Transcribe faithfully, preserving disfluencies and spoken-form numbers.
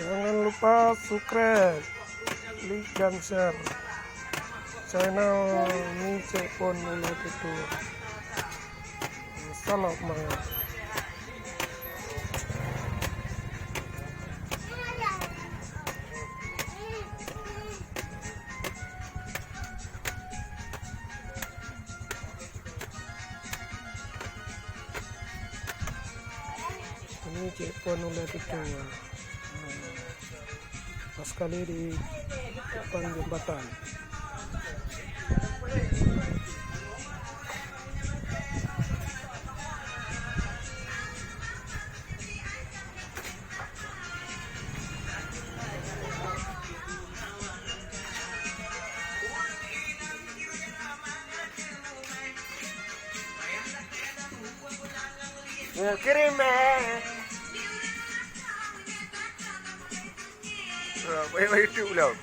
Jangan lupa subscribe, like dan share channel Mie Cek Pon Ulèe Tutu. Salam mangat. Ini Cek Pon Ulèe Tutu. Pas sekali di depan jembatan. Eh, kirim, eh. Ah, payah YouTube lah.